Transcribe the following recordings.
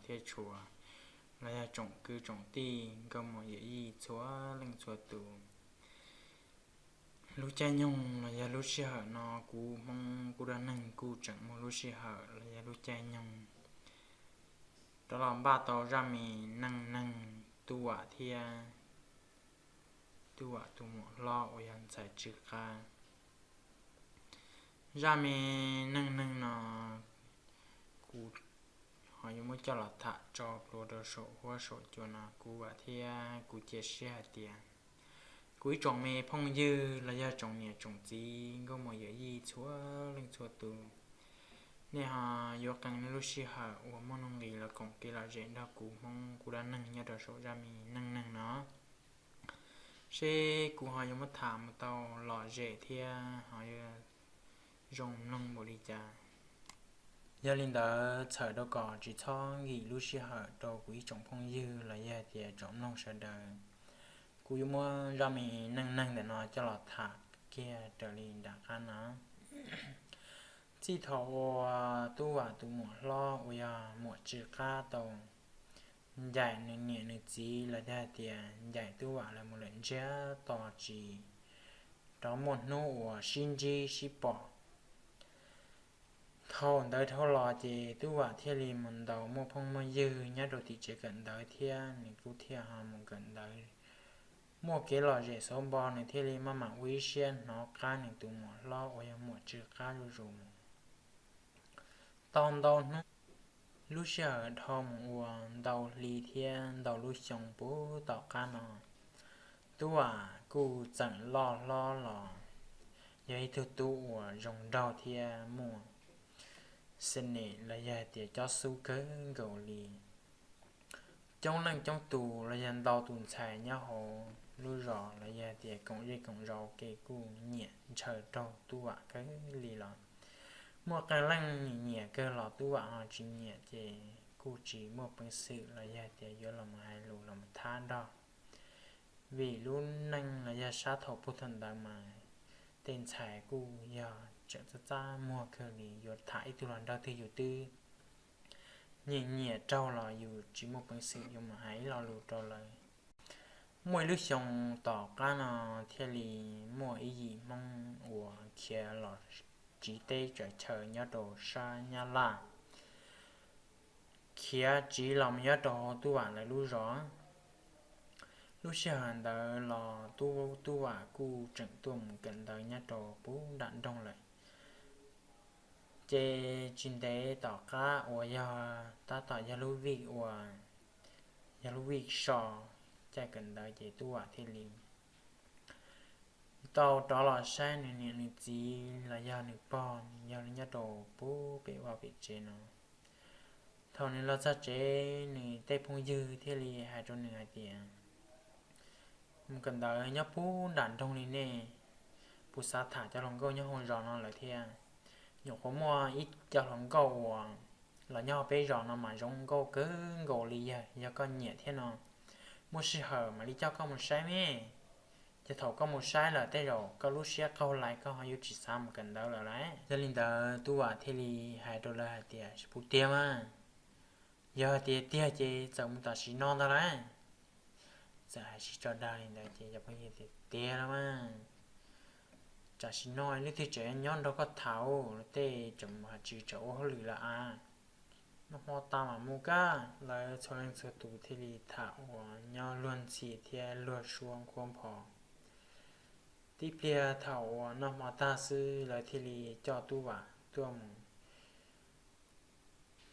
kev tshua los yog tsoom kwv tsoom tij nkauj muam yawm yij txhua leej txhua tus. Lub caij nyoog los yog lub sij hawm no kuv Hmoob kuj dab neeg kuj tseem muaj lub sij hawm los yog lub caij nyoog rov los npaj tau zaj me neej neeg Tub Vam thiab Tub Vam tus muam hlob uas yog ntxhais Tsw Qab. Zaj me neej neeg no kuv ho yuav muab coj los tham tso plhuav rau saum huab saum cua no, kuv vam thiab kuv cia siab hais tias kuv ib tsoom me phooj ywg los yog tsoom niam tsoom txiv nkauj muam yawm yij txhua leej txhua tus, nej ho yuav qee nej lub sij hawm uas muaj nuj nqis los koom kev lom zem nrog kuv Hmoob kuv dab neeg nyob rau saum zaj me neej neeg no. Seb kuv ho yuav muab tham mus tau lom zem thiab ho yuav zoo mloog npaum li cas. Yog li ntawd txhawm rau kom tsis txhob nkim lub sij hawm rau kuv ib tsoom phooj ywg los yog tias tsoom mloog sawv daws, kuv yuav muab zaj me neej neeg ntawm no coj los tham kiag raws li nram qab no. Txij thaum uas Tub Vam tus muam hlob uas yog muam Tsw Qab tau ncaim nws niam nws txiv los yog hais tias ncaim Tub Vam lawv mus lawm ntsiag to tsis rov muaj hnub uas sib ntsib sib pom. Thaum ntawd dhau los ces Tub Vam thiaj li mus ntaus muaj phooj muaj ywg nyob rau tim tsev kawm ntawv thiab nws kuj thiaj ho mus kawm ntawv muaj kev lom zem xauv npo, nws thiaj li maj mam ua ib siab hnov qab nws tus muam hlob uas yog muam Tsw Qab zuj zus mus tau ntau hnub. Lub sij hawm dhau mus ua ntau hli thiab ntau lub xyoo puv tom qab no, Tub Vam kuj txawm loj hlob los yog ib tug tub uas zoo nraug thiab muaj xeem nem los yog tias cob xub kawg nkaus li. Coob leej coob tus los yog ntau tus ntxhais nyob hauv lub zos los yog tias koom zej koom zos ua ke kuj nyiam ntshaw raug Tub Vam kawg li los muaj qee leej nyiam nyiam kawg los Tub Vam ho tsis nyiam ces kuj tsis muaj peev xwm los yog tias yuav los mus hais lus los mus thab nrog. Vim lub neej los yog sab thaum puag thaum ntawd mas tej ntxhais kuj yog tseem txaj txaj muag kawg li, yuav tham ib tug los nrog twg yus twb nyiam nyiam raug los yus tsis muaj peev xwm yuav mus hais ib lo lus rau lawv. Muaj ib lub xyoo tom qab no thiaj li muaj ib yim Hmoob uas khiav los tsiv teb tsaws chaw nyob rau sab Nyab Laj, khiav tsiv los mus nyob rau hauv Tub Vam lawv lub zos. Lub sij hawm ntawd los Tub, Tub Vam kuj tseem tuaj mus kawm ntawv nyob rau puag nram nroog lawm. Ces tsis ntev tom qab uas yog tab tom yog lub vij ua, yog lub vij so caij kawm ntawv ces Tub Vam thiaj li tau rov los saib nws niam nws txiv los yog nws pog yog nyob rau puag pem vaj pem tsev no. Thaum nws los txog tsev, nws tej phooj ywg thiaj li hais rau nws hais tias, mus kawm ntawv nyob puag nram nroog li nej, puas xav tham cov hluas nkauj nyob hauv zos no lawm thiab? Nyuam qhuav muaj ib co hluas nkauj uas los nyob peb zos no mas zoo nkauj kawg nkaus li, yog, yog koj nyiam thiab no, muaj sij hawm mam li coj koj mus saib me. Ces thaum koj mus saib lawm tej zaum koj lub siab qaug lais koj ho yuav tsis xav mus kawm ntawv lawm lauj. Yog li ntawd Tub Vam thiaj li hais rau lawv hais tias, puas tiag mas? Yog tias tiag ces txawm mus tam sim no ntag lauj. Txawm hais sib tso dag li ntawd ces cov phooj ywg tias, tiag los mas, tam sim no leej twg tseem nyob nrog koj tham, tej tseem mus hais tsis tseem ua hauj lwm lawm a. Noj hmo tas mam mus kab. Lawv txhua leej txhua tus thiaj li tham uas nyob luag ntxhi thiab luag suab nkuab nphos. Tib pliag thaum uas noj hmo tag xwb lawv thiaj li coj Tub Vam tuaj mus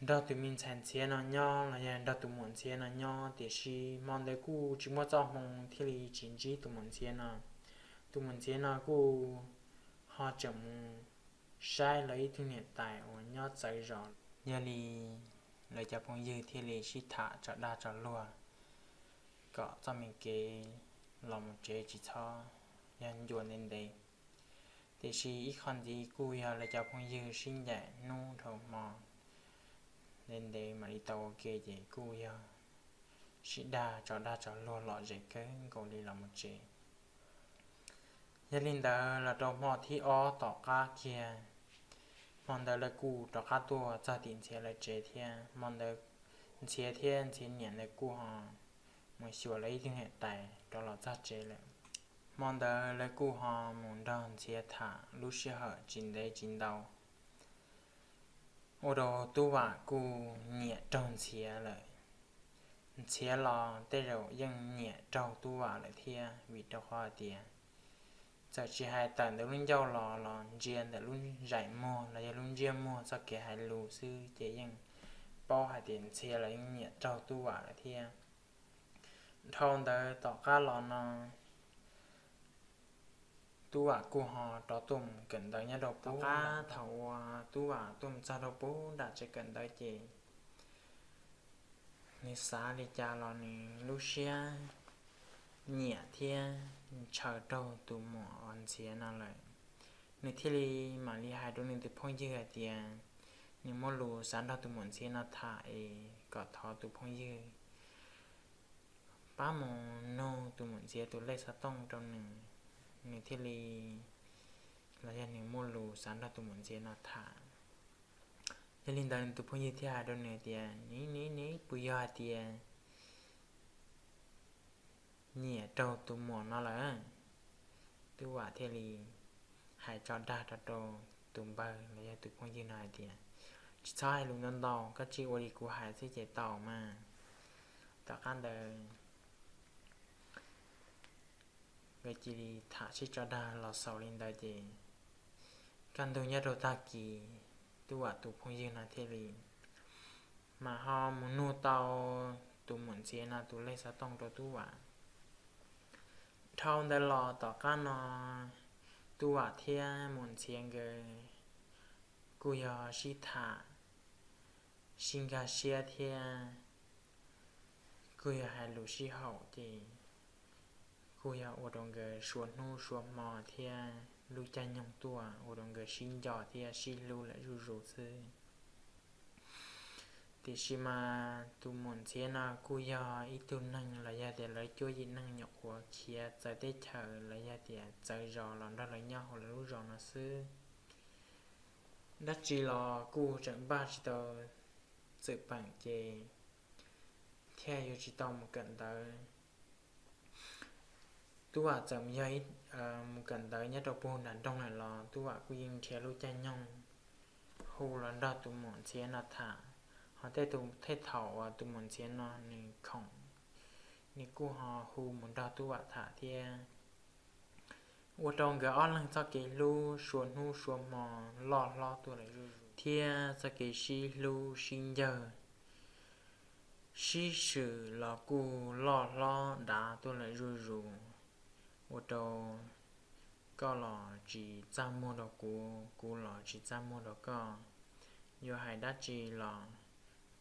nrog tus me ntxhais ntxhiav no nyob los yog nrog tus muam ntxhiav no nyob, tiam sis hmo ntawd kuj tsis muaj txoj hmoo thiaj li tsis ntsib tus muam ntxhiav no. Tus muam ntxhiav no kuj ho tseem mus saib lawv ib tug niam tais uas nyob txawv zos. Yog li lawv cov phooj ywg thiaj li sib tham tso dag tso luag kom txoj me kev los mus tsev tsis txhob yog ncua ntev ntev. Tiam sis ib qho ntxiv kuj yog lawv cov phooj ywg sib ncaim hnub dhau hmo ntev ntev mam li tau ua ke ces kuj yog sib dag tso dag tso luag lom zem kawg nkaus li los mus tsev. Yog li ntawd los rau hmo thib ob tom qab kiag, hmo ntawd lawv kuj rov qab tuaj txog tim ntxhiav lawv tsev thiab. Hmo ntawd Ntxhiav thiab Ntxhiav niam ntawd kuj ho mus xyuas lawv ib tug niam tais rov los txog tsev lawm. Hmo ntawd lawv kuj ho mus nrog Ntxhiav tham lub sij hawm tsis ntev tsis ntau, ua rau Tub Vam kuj nyiam raug Ntxhiav lawm. Ntxhiav los tej zaum yeej nyiam raug Tub Vam lawm thiab, vim rau qhov hais tias txawm tsis hais tawm ntawm lub ncauj los los ntsia ntawm lub ntsej muag los yog lub ntsiab muag txoj kev hais lus xwb ces yeej paub hais tias Ntxhiav los yeej nyiam raug Tub Vam lawm thiab. Dhau ntawd tom qab los no Tub Vam kuj ho rov tuaj mus kawm ntawv nyob rau pub nram. Thaum uas Tub Vam tuaj mus txog rau pub nram tsev kawm ntawv ces nws xav li cas los nws lub siab nyiam thiab ntshaw raug tus muam Ntxhiav no lawm. Nws thiaj li mam li hais rau nws tus phooj ywg hais tias nws muaj lus xav nrog tus muam Ntxhiav no tham es kom thov tus phooj ywg pab mus nug tus muam Ntxhiav tus lej xov tooj rau nws, nws thiaj li, los yog nws muaj lus xav nrog tus muam Ntxhiav no tham. Yog li ntawd tus phooj ywg thiaj hais rau nws tias, Niv, niv, niv, puas yog hais tias nyiam raug tus muam no lawm? Tub Vam thiaj li hais tso dag rau tus npawg los yog tus phooj ywg no hais tias, Tsis txhob hais lus ntau ntau, koj tsis ua li kuv hais xwb ces tau mas. Tom qab ntawd nkawd cia li tham sib tso dag los xaus li ntawd ces kaj ntug nyob rau tag kis Tub Vam tus phooj ywg no thiaj li mam ho mus nug tau tus muam Ntxhiav no tus lej xov tooj rau Tub Vam. Dhau ntawd los tom qab no Tub Vam thiab muam Ntxhiav nkawd kuj yog sib tham sib nkag siab thiab kuj yog hais lus sib haum ces kuj yog ua rau nkawd suav hnub suav hmo thiab lub caij nyoog tuaj ua rau nkawd sib nco thiab sib hlub lawm zuj zus xwb. Tiam sis mas tus muam Ntxhiav no kuj yog ib tug neeg los yog tias lawv cuab yim neeg nyuam qhuav khiav txawv teb chaws los yog tias txawv zos los nrog lawv nyob hauv lawv lub zos no xwb. Dab tsi los kuj tseem npaj tsis tau txwm peem ces thiaj yuav tsis tau mus kawm ntawv. Tub Vam txawm yog mus kawm ntawv nyob rau puag nram nroog lawm los Tub Vam kuj yeej nrhiav lub caij nyoog hu los nrog tus muam Ntxhiav no tham. Ho tej tus, tej thaum uas tus muam Ntxhiav no nws khoom, nws kuj ho hu mus nrog Tub Vam tham thiab. Ua rau nkawd ob leeg txoj kev hlub suav hnub suav hmo loj hlob tuaj lawm zuj zus thiab txoj kev sib hlub sib ncawg sib swm los kuj loj hlob dav tuaj lawm zuj zus. Ua rau koj los tsis txaj muag rau kuv, kuv los tsis txaj muag rau koj. Yuav hais dab tsi los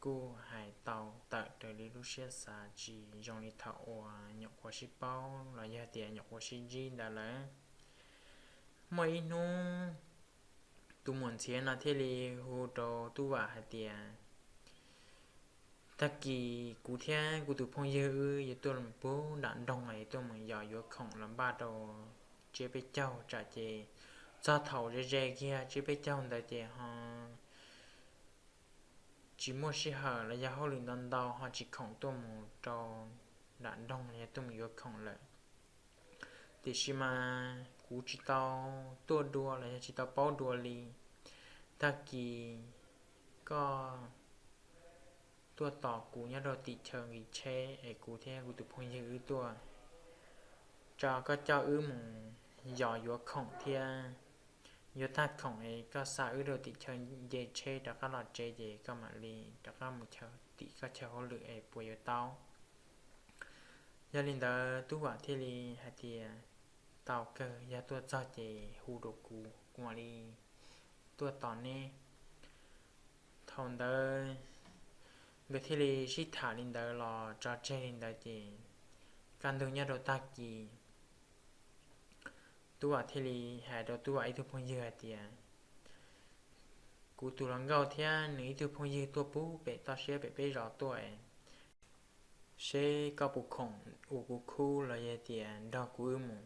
kuj hais tau tawm raws li lub siab xav, tsis zoo li thaum uas nyuam qhuav sib paub los yog tias nyuam qhuav sib ntsib ntawd lawm. Muaj ib hnub tus muam Ntxhiav no thiaj li hu rau Tub Vam hais tias, Tag kis kuv thiab kuv tus phooj ywg wb yuav tuaj puag nram nroog es tuaj mus yos yuav khoom los npaj rau tsiab peb caug tsam ces txog thaum ze ze kiag tsiab peb caug ntawd ces ho tsis muaj sij hawm los yog hauj lwm ntau ntau ho tsis khoom tuaj mus rau nram nroog los yog tuaj mus yuav khoom lawm. Tiam sis mas kuv tsis tau tuaj dua los yog tsis tau paub dua li. Tag kis koj tuaj tos kuv nyob rau tim chaw nqis tsheb es kuv thiab kuv tus phooj ywg wb tuaj tso, koj coj wb mus yos yuav khoom thiab. Yuav tag khoom es koj xa wb rau tim chaw nce tsheb rov qab los tsev ces koj mam li rov qab mus chaw, tim koj chaw hauj lwm es puas yuav tau? Yog li ntawd Tub Vam thiaj li hais tias, Tau kawg, yog tuaj txog ces hu rau kuv, kuv mam li tuaj tos neb. Thaum ntawd nkawd thiaj li sib tham li ntawd los tso tseg li ntawd ces kaj ntug nyob rau tag kis Tub Vam thiaj li hais rau Tub Vam ib tug phooj ywg hais tias, Kuv tus hluas nkauj thiab nws ib tug phooj ywg tuaj puag pem toj siab pem peb zos tuaj, seb koj puas khoom ua kuv khub los yog tias nrog kuv wb mus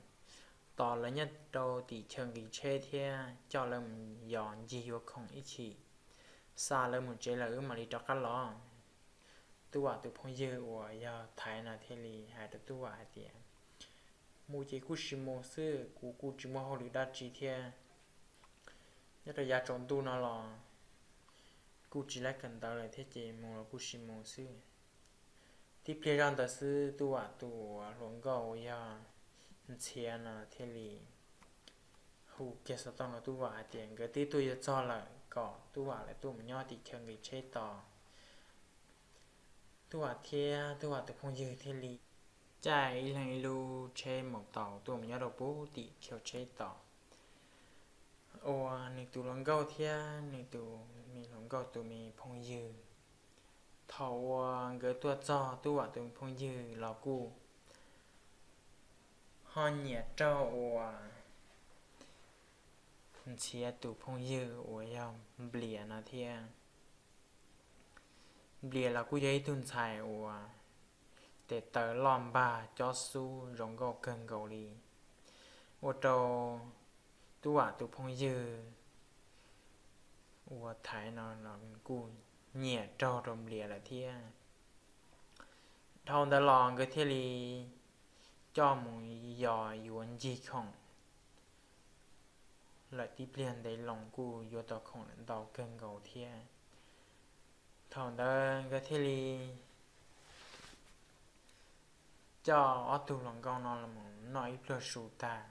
tos lawv nyob rau tim chaw nqis tsheb thiab coj lawv mus yos ncig yuav khoom ib chim, xa lawv mus tsev lawm wb mam li rov qab los. Tub Vam tus phooj ywg uas yog Thaiv no thiaj li hais rau Tub Vam hais tias, mus ces kuj sim mus xwb, kuv kuj tsis muaj hauj lwm dab tsi thiab, nyob rau yav tsaus ntuj no los kuj tsis laib kawm ntawv lawm thiab ces mus los kuj sim mus xwb. Tib pliag zoj ntawd xwb Tub Vam tus hluas nkauj uas yog Ntxhiav no thiaj li hu kiag xov tooj rau Tub Vam hais tias nkawd twb tuaj yuav txog lawm kom Tub Vam lawv tuaj mus nyob tim chaw nqis tsheb tos. Tub Vam thiab Tub Vam tus phooj ywg thiaj li caij ib leeg ib lub tsheb mus tau tuaj mus nyob rau puag tim chaw tsheb tos uas nws tus hluas nkauj thiab nws tus me hluas nkauj tus me phooj ywg. Thaum uas nkawd tuaj txog Tub Vam tus phooj ywg los kuj ho nyiam raug uas Ntxhiav tus phooj ywg uas yog Nplias no thiab. Nplias los kuj yog ib tug ntxhais uas tes taw loj npag cob xub zoo nkauj kawg nkaus li, ua rau Tub Vam tus phooj ywg uas Thaiv no los kuj nyiam raug rau Nplias lawm thiab. Dhau ntawd los nkawd thiaj li coj mus yos yuav ncig khoom lawm tib pliag ntev loo kuj yuav tau khoom lawm ntau kawg nkaus thiab. Thaum ntawd nkawd thiaj li coj ob tug hluas nkauj no los noj ib pluag su tag.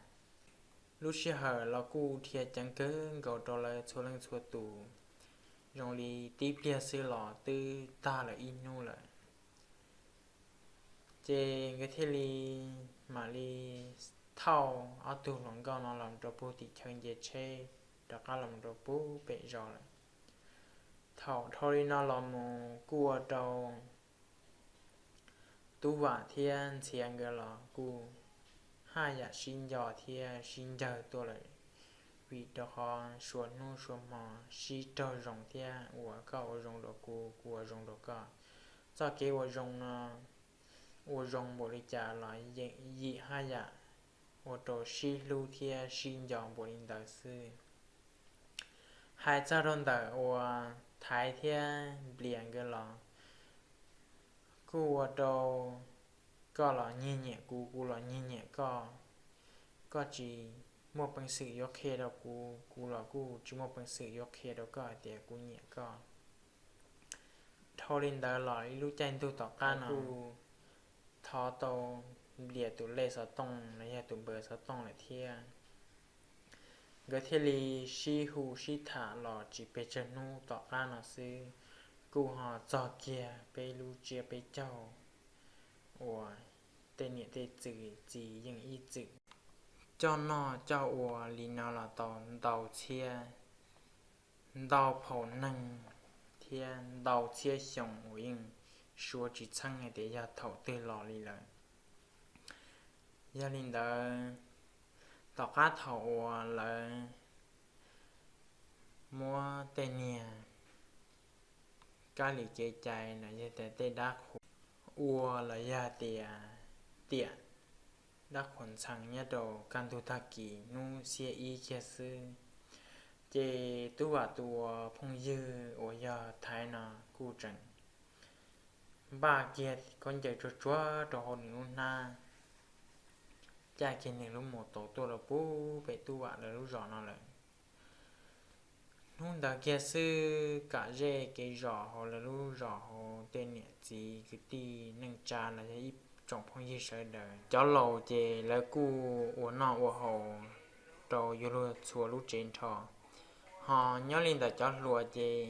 Lub sij hawm los kuj dhia ceev kawg nkaus rau lawv txhua leej txhua tus, zoo li tib pliag xwb los twb tag lawm ib hnub lawm. Ces nkawd thiaj li mam li thauj ob tug hluas nkauj no los rau puag tim chaw nce tsheb rov qab los rau puag pem zos lawm. Thaum dhau li no los mus kuj ua rau Tub Vam thiab Ntxhiav nkawd los kuj haj yam sib nco thiab sib ncawg tuaj lawm, vim rau qhov suav hnub suav hmo sib raug zoo thiab uas koj ua zoo rau kuv, kuv ua zoo rau koj. Txoj kev ua zoo no ua zoo npaum li cas los yeej yim haj yam ua rau sib hlub thiab sib nco npaum li ntawd xwb. Hais txog rau ntawm uas Thaiv thiab Nplias nkawd los kuj ua rau koj los nyiag nyiam kuv, kuv los nyiag nyiam koj. Koj tsis muaj peev xwm yuav qhia rau kuv, kuv los kuj tsis muaj peev xwm yuav qhia rau koj hais tias kuv nyiam koj. Dhau li ntawd los ib lub caij ntuj tom qab no kuj thov tau Nplias tus lej xov tooj los yog tus npawb xov tooj lawm thiab. Nkawd thiaj li sib hu sib tham los tsis pes tsawg hnub tom qab no xwb, kuj ho txog kiag peb lub tsiab peb caug uas tej niam tej txiv yeej ib txwm coj noj coj ua li no los tau ntau txhiab ntau phaum neeg thiab ntau txhiab xyoo uas yeej suav tsis txheeb hais tias yog thaum twg los li lawm. Yog li ntawd, tom qab thaum uas lawv muab tej niag kab li kev cai los yog tias tej dab qhuas ua los yog tias tiam dab qhuas ntxhee nyob rau kaj ntug tag kis hnub xiab ib kiag xwb, ces Tub Vam tus phooj ywg uas yog Thaiv no kuj tseem npaj kiag khaub ncaws tsuag tsuag rau hauv nws lub hnab, caij kiag nws lub mus tau tuaj rau puag pem Tub Vam lawv lub zos no lawm. Hnub ntawd kiag xwb, kam zej kev zos hauv lawv lub zos hauv tej niam txiv kwv tij neej tsa los yog ib tsoom phooj ywg sawv daws, cov laus ces lawv kuj ua noj ua haus rau yuav luag txhua lub tsev nrho. Ho nyob li ntawm cov hluas ces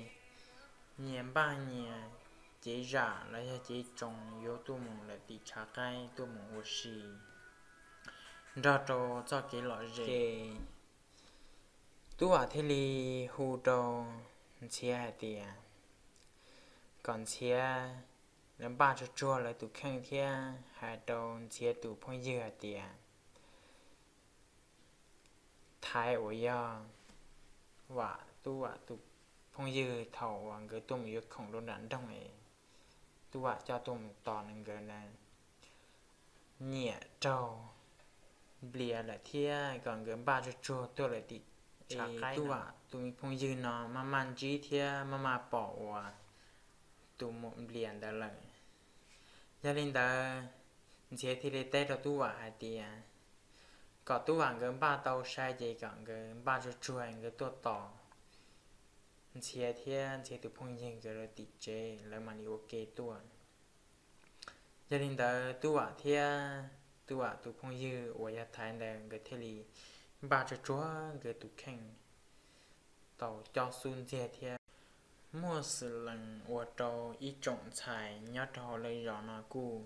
nyias npaj nyias cev zam los yog cev tsoos yuav tuaj mus lawm tim tshav qaib tuaj mus ua si nrog rau txoj kev lom zem. Tub Vam thiaj li hu rau Ntxhiav hais tias kom Ntxhiav lawv npaj tsuag tsuag lawv tus kheej thiab hais rau Ntxhiav tus phooj ywg hais tias Thaiv uas yog Vam, Tub Vam tus phooj ywg thaum uas nkawd tuaj mus yuav khoom rau nram nroog es Tub Vam coj tuaj mus tos nws nkawd na, nyiam raug Nplias lawm thiab kom nkawd npaj tsuag tsuag tuaj lawm tim tshav qaib. Tub Vam tus me phooj ywg no maj maj ntsib thiab maj maj pom uas tus muam Nplias ntawd lawm, Yog li ntawd, Ntxhiav thiaj li teb rau Tub Vam hais tias kom Tub Vam nkawd npaj tau sai ces kom nkawd npaj tsuag tsuag nkawd tuaj tos Ntxhiav thiab Ntxhiav tus phooj ywg nkawd rau tim tsev, lawv mam li ua ke tuaj. Yog li ntawd, Tub Vam thiab Tub Vam tus phooj ywg uas yog Thaiv ntawd nkawd thiaj li npaj tsuag tsuag nkawd tus kheej tau cob xub ntxiag thiab. Muaj xwm lees ua rau ib tsoom ntxhais nyob rau hauv lawv zos no kuj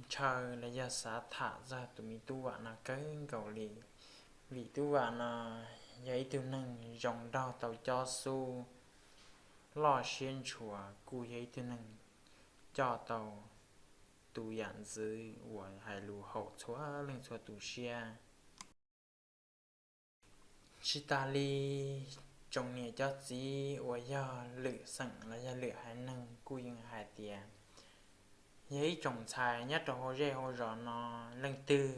ntshaw los yog xav tham txog tus me Tub Vam no kawg nkaus li, vim Tub Vam no yog ib tug neeg zoo nraug tau cob xub, loj siab ntshua, kuj yog ib tug neeg coj tau tus yam ntxwv uas hais lus haum txhua leej txhua tus siab. Tsis tas li, tsoom niam cov txiv uas yog lwm xeem los yog lwm haiv neeg kuj yeej hais tias yog ib tsoom ntxhais nyob rau hauv zej hauv zos no leej twg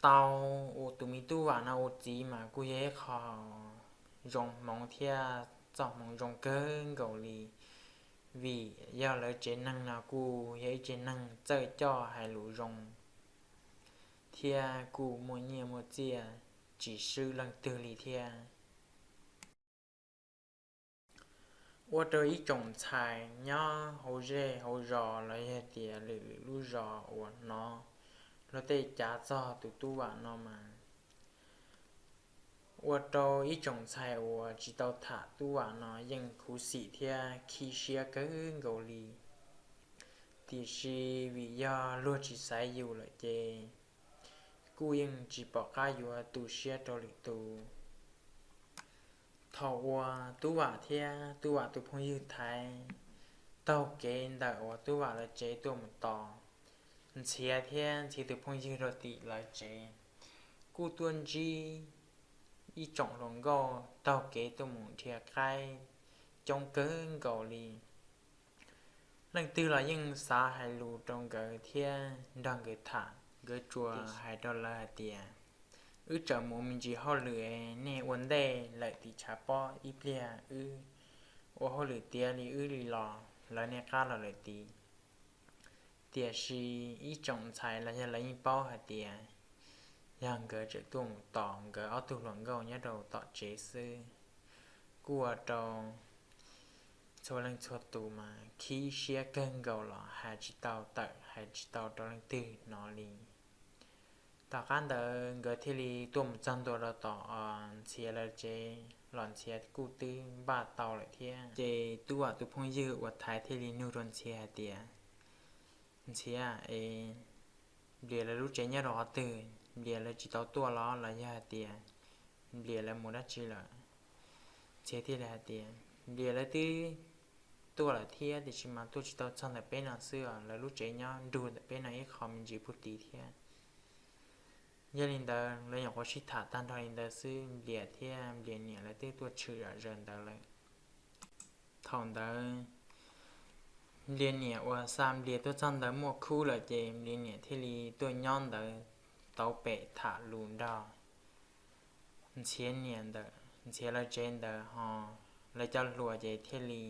tau ua tus me Tub Vam no ua txiv mas kuj yog ib qho zoo hmoov thiab txoj hmoov zoo kawg nkaus li, vim yog lawv tsev neeg no kuj yog ib tsev neeg txawj coj hais lus zoo thiab kuj muaj nyiaj muaj txiaj tsis swb leej twg li thiab. Ua rau ib tsoom ntxhais nyob hauv zej hauv zos los yog tias lwm lwm lub zos uas hnov luag tej cav txog tus Tub Vam no mas ua rau ib tsoom ntxhais uas tsis tau tham Tub Vam no yeej khuv xim thiab khib siab kawg nkaus li. Tiam sis vim yog luag tsis xaiv yus lawm ces kuj yeej tsis pom qab yuav tu siab rau lwm tus. Thaum uas Tub Vam thiab Tub Vam tus phooj ywg Thaiv taug kev ntawm uas Tub Vam lawv tsev tuaj mus tos Ntxhiav thiab Ntxhiav tus phooj ywg rau tim lawv tsev, kuj tuaj ntsib ib tsoom hluas nkauj taug kev tuaj mus dhia qaib coob kawg nkaus li. Leej twg los yeej xav hais lus rau nkawd thiab nrog nkawd tham, nkawd tsuas hais rau lawv hais tias, wb tseem mus me ntsis hauj lwm, nej ua ntej lawm tim tshav pob ib pliag, wb ua hauj lwm tiav li wb li los lawv nej qab los lawm tid. Tiam sis ib tsoom ntxhais los yog lawv yeej paub hais tias yog nkawd tseem tuaj mus tos nkawd ob tug hluas nkauj nyob rau tom tsev xwb, kuj ua rau txhua leej txhua tus mas khib siab kawg nkaus los hais tsis tau tawm hais tsis tau rau leej twg hnov li. Tom qab ntawd nkawd thiaj li tuaj mus txog ntua rau tom Ntxhiav lawv tsev los Ntxhiav kuj twb npaj tau lawm thiab. Ces Tub Vam tus phooj ywg uas Thaiv thiaj li nug rau Ntxhiav hais tias, Ntxhiav, es Nplias lawv lub tsev nyob rau qhov twg? Nplias lawv tsis tau tuaj los los yog hais tias Nplias lawv mus dab tsi lawm? Ntxhiav thiaj li hais tias, Nplias lawv twb tuaj lawm thiab, tiam sis mas tuaj tsis tau txog ntawm peb no xwb os, lawv lub tsev nyob nrug ntawm peb no ib qho me ntsis puag tid thiab. Yog li ntawd lawv nyuam qhuav sib tham tag nrho li ntawd xwb, Nplias thiab Nplias niam lawv twb tuaj tshwm zom zaws ntawd lawm. Thaum ntawd Nplias niam uas xa Nplias tuaj txog ntawd muaj khub lawm ces Nplias niam thiaj li tuaj nyob ntawd tauv pem tham lus nrog Ntxhiav niam ntawm Ntxhiav lawv tsev ntawd ho lawv cov hluas ces thiaj li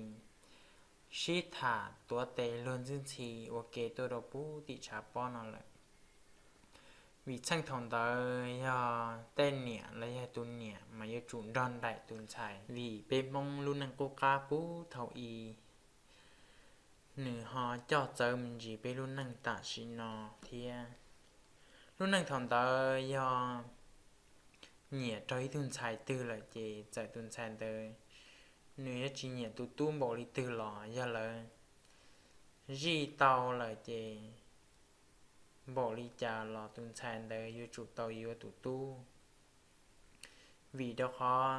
sib tham tuav tes luag ntxhi ntxhi ua ke tuaj rau puag tim tshav pob no lawm. Vim txheej thaum ntawd yog tej niam los yog tus niam mas yuav tsum nrog nraim tus ntxhais, vim peb Hmoob lub neej qub qab puag thaum i nws ho coj txawv me ntsis peb lub neej tam sim no thiab. Lub neej thaum ntawd yog nyiam raug ib tug ntxhais twg lawm ces txawm tus ntxhais ntawd nws yuav tsis nyiam tus tub npaum li twg los yog lawv zij tau lawm ces npaum li cas los tus ntxhais ntawd yuav tsum tau yuav tus tub. Vim rau qhov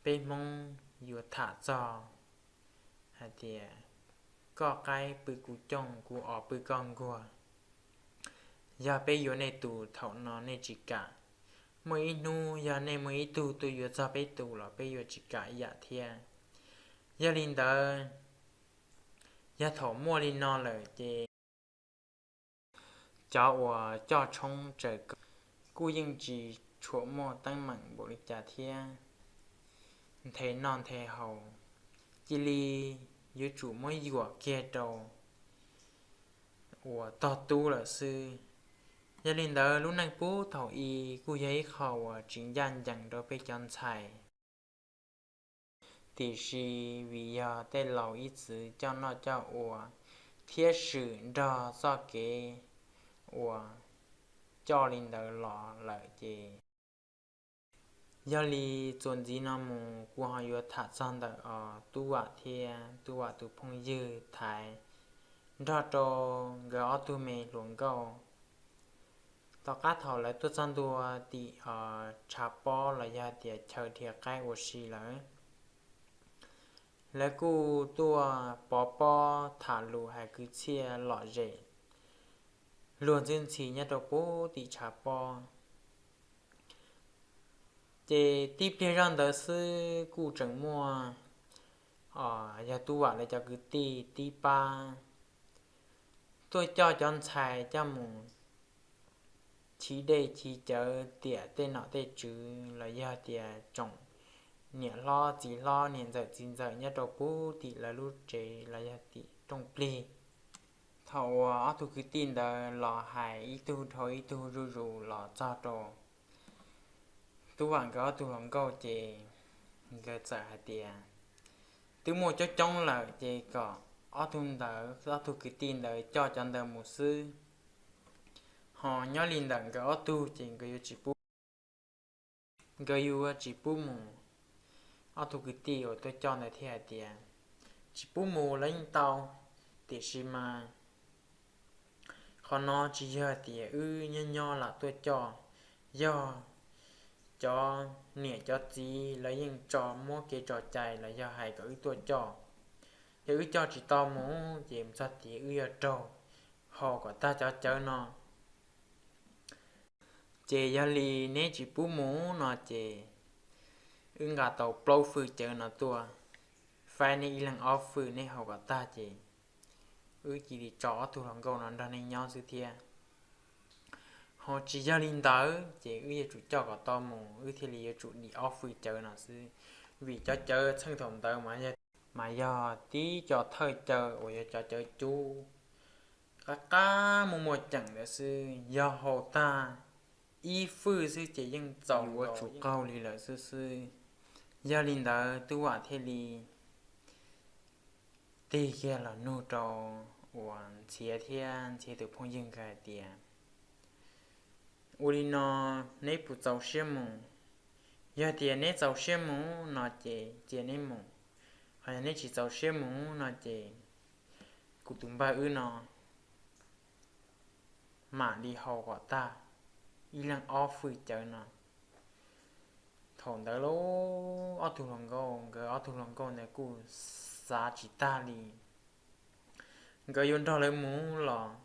peb Hmoob yuav tham txog hais tias, koj qaib pw kuv cooj, kuv os pw koj nkuag. Yog peb yuav nej tus thaum no nej tsis kam, muaj ib hnub yog nej muaj ib tug tuaj yuav txog peb tus los peb yuav tsis kam ib yam thiab. Yog li ntawd, yog thaum muaj li no lawm ces cov uas coj tshoob tsaws kos kuj yeej tsis tshua muaj teeb meem npaum li cas thiab. Nthe noj nthe haus, cia li yuav tsum muab yuam kiag rau uas tog tub lawm xwb. Yog li ntawd lub neej puag thaum i kuj yog ib qho uas tsis ncaj ncees rau peb cov ntxhais. Tiam sis vim yog tej laus ib txwm coj noj coj ua thiab swm nrog txoj kev uas coj li ntawd los lawm ces, yog li txuas ntxiv no mus kuv ho yuav tham txog ntawm os Tub Vam thiab Tub Vam tus phooj ywg Thaiv nrog rau nkawd ob tug me hluas nkauj. Tom qab thaum lawv tuaj txog ntua tim tshav pob los yog tias chaw dhia qaib ua si lawm, lawv kuj tuaj pov pob tham lus hais kwv txhiaj lom zem luag ntxhi ntxhi nyob rau puag tim tshav pob. Ces tib pliag zoj ntawd xwb kuj tseem muaj, yog Tub Vam lawv cov kwv tij tib pab tuaj coj cov ntxhais coj mus chiv dej chiv cawv tiam tej nom tej tswv los yog tias tsoom niam hlob txiv hlob niam ntxawm txiv ntxawm nyob rau puag tim lawv lub tsev los yog tim rooj plig. Thaum uas ob tug kwv tij ntawd los hais ib tug dhau ib tug zuj zus los txog rau Tub Vam nkawd ob tug hluas nkauj ces nkawd txawm hais tias twb muaj coob coob lawm ces kom ob tug ntawd, ob tug kwv tij ntawd coj cov ntawd mus xwb. Ho nyob li ntawm nkawd ob tug ces nkawd yuav tsis pub, nkawd yuav tsis pub mus. Ob tug kwv tij uas tuaj coj ntawd thiaj hais tias tsis pub mus los yeej tau, tiam sis mas qhov no tsis yog tias wb nyob nyob lam tuaj coj, yog cov niam cov txiv lawv yeej tso muab kev tso cai los yog hais kom wb tuaj coj. Yog wb coj tsis tau mus ces txog tias wb yuav raug hau kom tag cov cawv no. Ces yog li neb tsis pub mus no ces wb nqa tau plaub fwj cawv no tuaj faib neb ib leeg ob fwj, neb hau kom tag ces wb cia li tso ob tug hluas nkauj no nrog neb nyob xwb thiab. Ho tsis yog li ntawd ces wb yuav tsum coj kom tau mus, wb thiaj li yuav tsum dim ob fwj cawv no xwb. Vim cov cawv txheej thaum ntawd mas yog, mas yog tib co thawj cawv uas yog cov cawv cub qab qab muaj muaj ceem ntawd xwb, yog hau tag ib fwj xwb ces yeej txaus yuav tsum qaug li lawm xwb xwb. Yog li ntawd Tub Vam thiaj li tig kiag los nug rau uas Ntxhiav thiab Ntxhiav tus phooj ywg nkawd hais tias, ua li no neb puas txaus siab mus? Yog tias neb txaus siab mus no ces cia neb mus, ho yog neb tsis txaus siab mus no ces kuv tus npawg wb no mam li hau kom tag ib leeg ob fwj cawv no. Thaum ntawd lub ob tug hluas nkauj, nkawd ob tug hluas nkauj ntawd kuj xav tsis tag li. Nkawd yuav nrog lawv mus los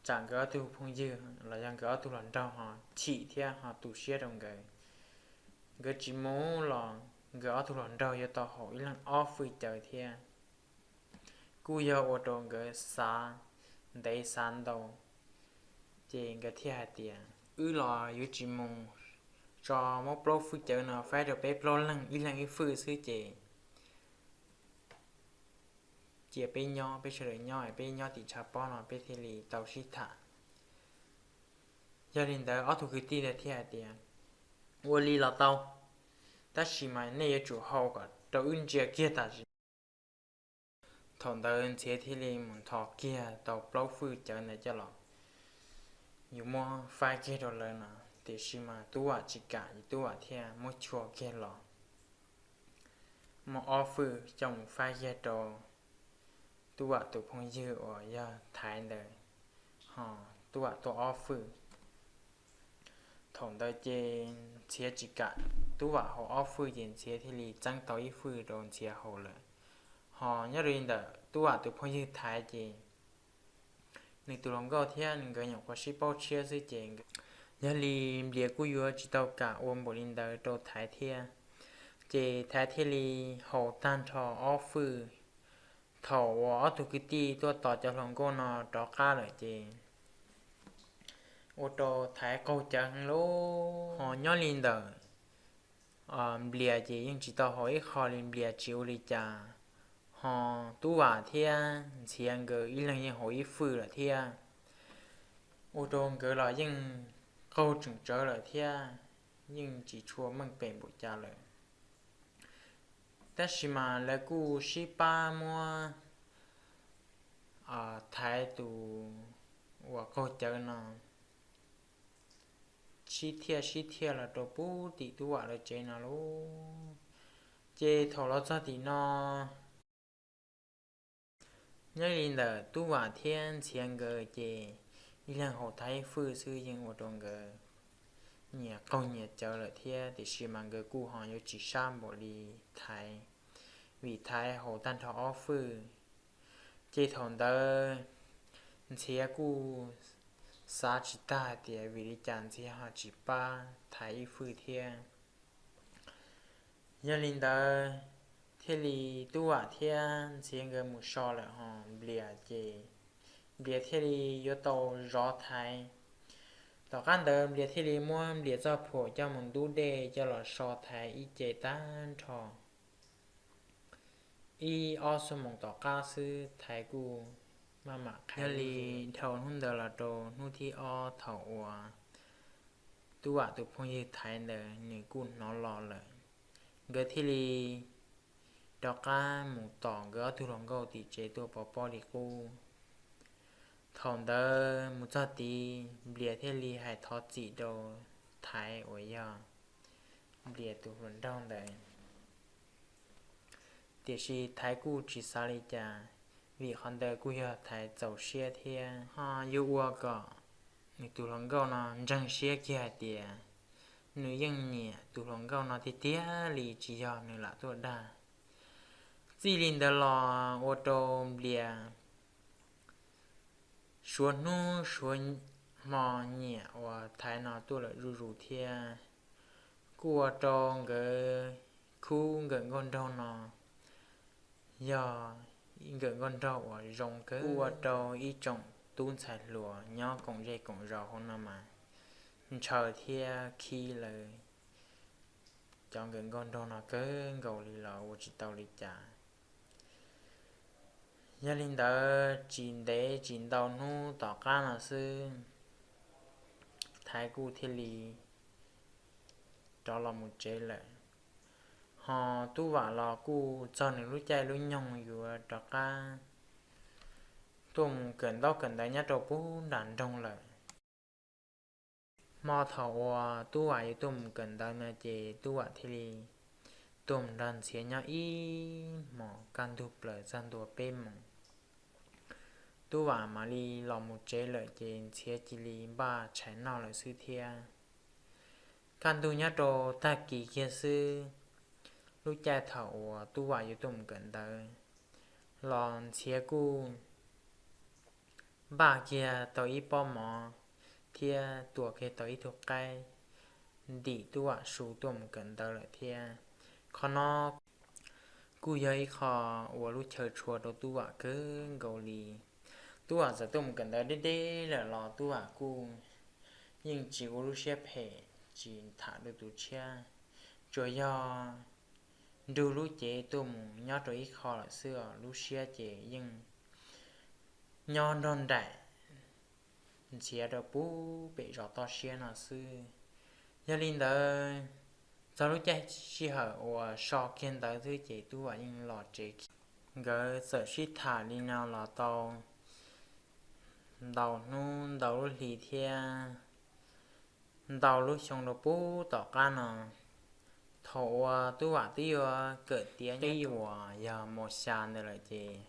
tsam nkawd ob tug phooj ywg los yog nkawd ob tug hluas nraug ho chim thiab ho tu siab rau nkawd. Nkawd tsis mus los nkawd ob tug hluas nraug yuav tau haum ib leeg ob fwj cawv thiab. Kuj yog ua rau nkawd xav ntev xav ntau, ces nkawd thiaj hais tias, wb los yuav tsis mus, tso muab plaub fwj cawv no faib rau peb plaub leeg ib leeg ib fwj xwb ces cia peb nyob, peb sawv daws nyob, peb nyob tim tshav pob no peb thiaj li tau sib tham. Yog li ntawd ob tug kwv tij ntawd thiaj hais tias, ua li los tau, tab sis mas nej yuav tsum hau kom rau wb ntsia kiag tam sim. Thaum ntawd Ntxhiav thiaj li mus nthos kiag tau plaub fwj cawv ntawd coj los yuav muab faib kiag rau lawv no, tiam sis mas Tub Vam tsis kam, Tub Vam thiaj muab chua kiag los muab ob fwj coj mus faib kiag rau Tub Vam tus phooj ywg uas yog Thaiv ntawd, ho Tub Vam tuaj ob fwj. Thaum ntawd ces Ntxhiav tsis kam Tub Vam haus ob fwj ces Ntxhiav thiaj li txeeb tau ib fwj rau Ntxhiav haus lawm. Ho nyob rau li ntawm Tub Vam tus phooj ywg Thaiv ces nws tus hluas nkauj thiab nkawd nyuam qhuav sib paub tshiab xwb ces yog li Nplias kuj yuav tsis tau kam ua npaum li ntawd rau Thaiv thiab. Ces Thaiv thiaj li haus tag nrho ob fwj. Thaum uas ob tug kwv tij tuaj tos cov hluas nkauj no rov qab lawm ces ua rau Thaiv qaug cawv heev lauj. Ho nyob li ntawm Nplias ces yeej tsis tau haus ib qho li, Nplias tsis ua li cas, Ho Tub Vam thiab Ntxhiav nkawd ib leeg yeej haus ib fwj lawm thiab, ua rau nkawd los yeej qaug tseem tsawv lawm thiab, yeej tsis tshua meej pem npaum cas lawm. Tab sis mas lawv kuj sib pab muab Thaiv tus uas qaug cawv no sib thiaj sib thiaj los rau pub tim Tub Vam lawv tsev no lauj. Ces thaum los txog tim no, nyob li ntawm Tub Vam thiab Ntxhiav nkawd ces ib leeg haus Thaiv ib fwj xwb yeej ua rau nkawd nyias qaug nyias cawv lawm thiab, tiam sis mas nkawd kuj ho yuav tsis sab npaum li Thaiv, vim Thaiv haus tag nrho ob fwj. Ces thaum ntawd Ntxhiav kuj xav tsis tag hais tias vim li cas Ntxhiav ho tsis pab Thaiv ib fwj thiab. Yog li ntawd, thiaj li Tub Vam thiab Ntxhiav nkawd mus so lawm ho Nplias ces Nplias thiaj li yuav tau zov Thaiv. Tom qab ntawd Nplias thiaj li muab Nplias txoj phuam coj mus ntub dej coj los so Thaiv ib ce tag nrho. Ib ob xuab moos tom qab xwb Thaiv kuj maj mam qhais li. Dhau hnub ntawd los rau hnub thib ob thaum uas Tub Vam tus phooj ywg Thaiv ntawd nws kuj hnov los lawm, nkawd thiaj li rov qab mus tom nkawd ob tug hluas nkauj tim tsev tuaj pov pob li qub. Thaum ntawd mus txog tid Nplias thiaj li hais thov txim rau Thaiv uas yog Nplias tus hluas nraug ntawd. Tiam sis Thaiv kuj tsis xav li cas, vim qhov ntawd kuj yog Thaiv txaus siab thiab ho yuav ua kom nws tus hluas nkauj no ntseeg siab kiag hais tias nws yeej nyiam tus hluas nkauj no tiag tiag li, tsis yog nws lam tuaj dag. Txij li ntawd los ua rau Nplias suav hnub suav hmo nyiam uas Thaiv no tuaj lawm zuj zus thiab. Kuj ua rau nkawd khub nkawm nkauj nraug no yog nkawm nkauj nraug uas zoo kawg, kuj ua rau ib tsoom tub ntxhais hluas nyob koom zej koom zos hauv no mas ntshaw thiab khib lawv cov nkawm nkauj nraug no kawg nkaus li los ua tsis tau li cas. Yog li ntawd tsis ntev tsis ntau hnub tom qab no xwb, Thaiv kuj thiaj li rov los mus tsev lawm. Ho Tub Vam los kuj txog nws lub caij lub nyoog yuav rov qab tuaj mus kawm ntaub kawm ntawv nyob rau pub nram nroog lawm. Hmo thaum uas Tub Vam yuav tuaj mus kawm ntawv no ces Tub Vam thiaj li tuaj mus nrog Ntxhiav nyob ib hmos kaj ntug plaws txog ntua peb moos. Tub Vam mam li los mus tsev lawm ces Ntxhiav cia li npaj tshais noj lawm xwb thiab. Kaj ntug nyob rau tag kis kiag xwb, lub caij thaum uas Tub Vam yuav tuaj mus kawm ntawv los Ntxhiav kuj npaj kiag tau ib pob mov thiab tua kiag tau ib tug qaib ntim Tub Vam su tuaj mus kawm ntawv lawm thiab. Qhov no kuj yog ib qho uas lub chaw tshua rau Tub Vam kawg nkaus li. Tub Vam txawm tuaj mus kawm ntawv deb deb lawm los Tub Vam kuj yeej tsis ua lub siab phem tsis tham rau tus tshiab, tsuas yog nrug lub cev tuaj mus nyob rau ib qho lawm xwb os, lub siab ces yeej nyob nrog nraim Ntxhiav rau pub pem zos toj siab no xwb. Yog li ntawd, txog lub caij sij hawm uas so kiag ntawv xwb ces Tub Vam yeej los tsev. Nkawd txawm sib tham li no los tau ntau hnub ntau lub hli thiab ntau lub xyoo rau pub tom qab no. Thaum uas Tub Vam twb yuav kawm tiav nyob uas yog mos xya ntawd lawm ces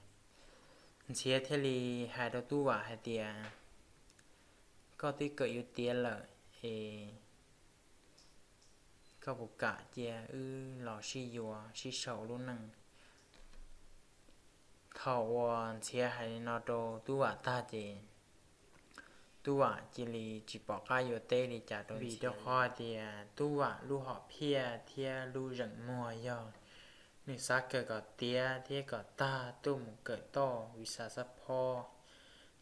Ntxhiav thiaj li hais rau Tub Vam hais tias, koj twb kawm yuav tiav lawm es koj puas kam cia wb los sib yuav sib sau ua lub neej? Thaum uas Ntxhiav hais li no rau Tub Vam tag ces Tub Vam cia li tsis pom qab yuav teb li cas rau Ntxhiav, vim rau qhov hais tias Tub Vam lub hom phiaj thiab lub zeem muag yog nws xav kawm kom tiav thiab kom tag tuaj mus kawm toj visa xab phob,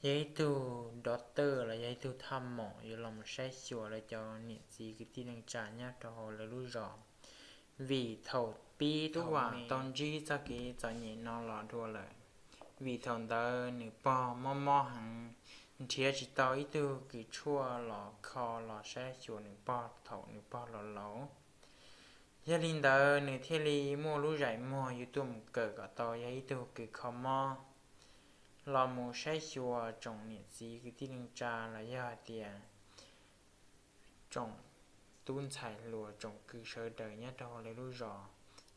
yog ib tug doctor los yog ib tug thaj maum yuav los mus saib xyuas lawv cov niam txiv kwv tij neej tsa nyob rau hauv lawv lub zos. Vim thaum pib Tub Vam tau ntsib txoj kev txom nyem no los dua lawm, vim thaum ntawd nws pog mob mob heev, nrhiav tsis tau ib tug kws tshuaj los kho los saib xyuas nws pog thaum nws pog laus laus. Yog li ntawd nws thiaj li muaj lub zais muag yuav tuaj mus kawm kom tau yog ib tug kws kho mob los mus saib xyuas tsoom niam txiv kwv tij neej tsa los yog hais tias tsoom tub ntxhais hluas tsoom kws sawv daws nyob rau hauv lawv lub zos,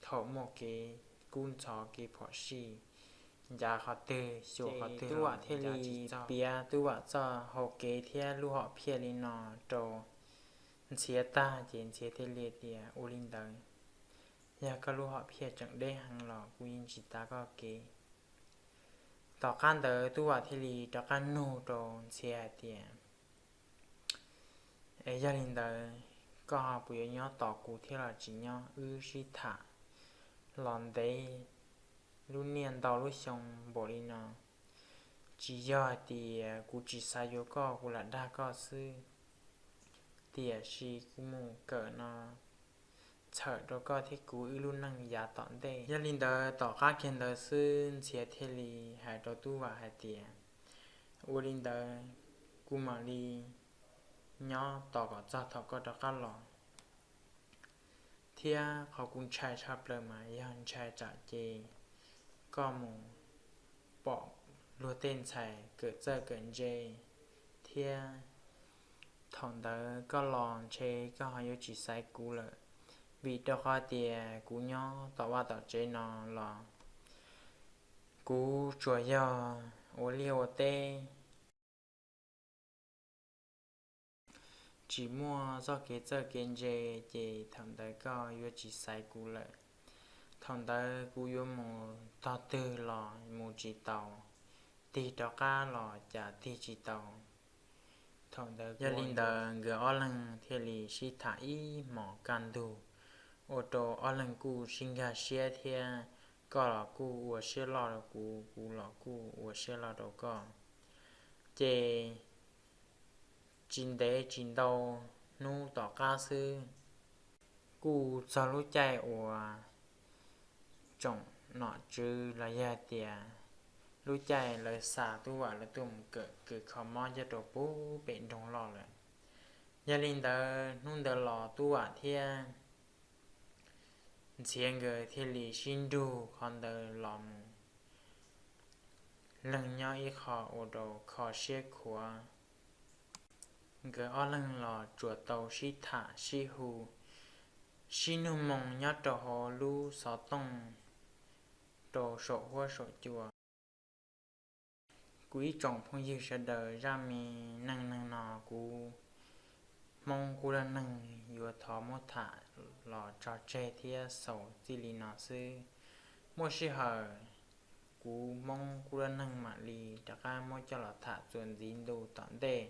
thaum muaj kev kub ntxhov kev phom sij, ncav qhov twg xyuas qhov twg Tub Vam thiaj li piav Tub Vam txoj hau kev thiab lub hom phiaj li no rau Ntxhiav tag ces Ntxhiav thiaj li tias, Ua li ntawd, yog koj lub hom phiaj tseem deb heev los kuv yeej tsis tav koj kev. Tom qab ntawd Tub Vam thiaj li rov qab nug rau Ntxhiav hais tias, Es yog li ntawd, koj ho puas yuav nyob tos kuv thiab los tsis nyob? Wb sib tham los ntev lub niaj ntau lub xyoo npaum li no, tsis yog hais tias kuv tsis xav yuav koj, kuv lam dag koj xwb, tiam sis kuv mus kawm no txhawm rau koj thiab kuv wb lub neej yav tom ntej. Yog li ntawd tom qab kiag ntawd xwb Ntxhiav thiaj li hais rau Tub Vam hais tias, Ua li ntawd, kuv mam li nyob tos kom txog thaum koj rov qab los, thiab qhov kuv ntshai tshaj plaws mas yog ntshai tsam ces koj mus pom luag tej ntxhais kawm txawj kawm ntse thiab thaum ntawd koj los ntshe koj ho yuav tsis xaiv kuv lawm, vim rau qhov tias kuv nyob tom vaj tom tsev no los kuv tsuas yog ua liaj ua teb, tsis muaj txoj kev txawj kev ntse, ces thaum ntawd koj yuav tsis xaiv kuv lawm. Thaum ntawd kuv yuav mus tog twg los mus tsis tau, tig rov qab los cas tig tsis tau. Thaum ntawd yog li ntawd nkawd ob leeg thiaj li sib tham ib hmos kaj ntug, ua rau ob leeg kuj sib nkag siab thiab koj los kuj ua siab loj rau kuv, kuv los kuj ua siab loj rau koj. Ces tsis ntev tsis ntau hnub tom qab xwb, kuj txog lub caij uas tsoom nom tswv los yog tias lub caij lawv xa Tub Vam lawv tuaj mus kawm kws kho mob nyob rau pem nroog loj lawm. Yog li ntawd hnub ntawd los Tub Vam thiab Ntxhiav nkawd thiaj li sib nrug qhov ntawd los mus leeg nyob ib qho ua rau kho siab khuav. Nkawd ob leeg los tsuas tau sib tham sib hu, sib nug moo nyob rau hauv lub xov tooj rau saum huab saum cua. Kuv ib tsoom phooj ywg sawv daws, zaj me neej neeg no kuv Hmoob Kuj Dab Neeg yuav thov muab tham los tso tseg thiab xaus txij li no xwb. Muaj sij hawm kuv Hmoob Kuj Dab Neeg mam li rov qab muab coj los tham txuas ntxiv ntu tom ntej.